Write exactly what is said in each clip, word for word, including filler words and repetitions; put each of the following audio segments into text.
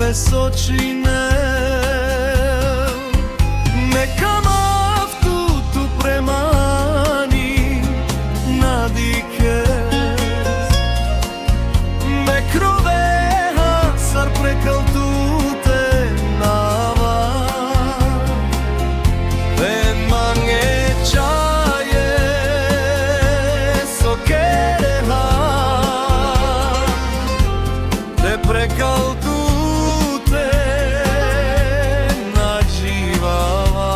Pesočinel, me kamav tutu pre mani na dikhes. Me kroveha sar prekal tute na ava. Phen mange čhaje so kereha, te prekal tute na dživava.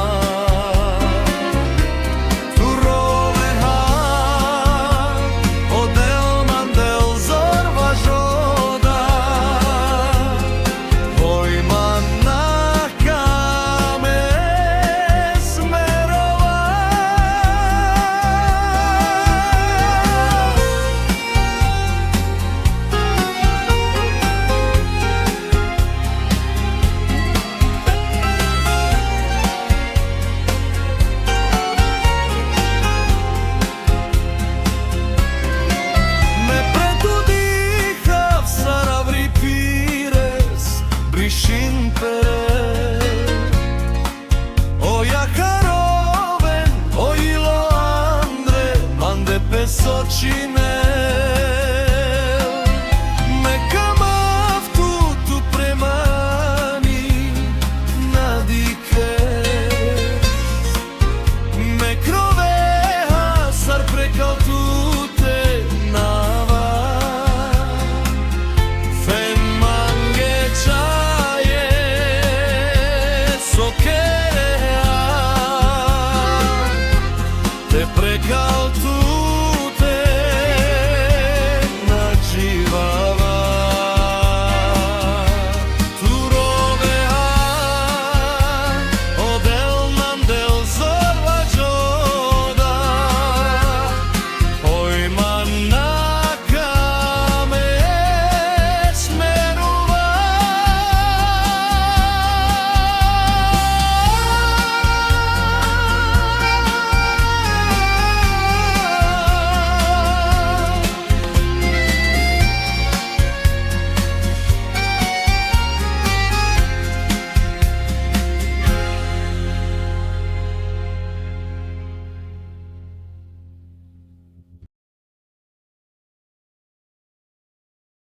Tu roveha, o Del, man Del, zor važo da, hoj man na kame smerova. Me pre tu dikhav sar avri pires brišin pere. O jakharoven, o ilo andre, mande pesočine.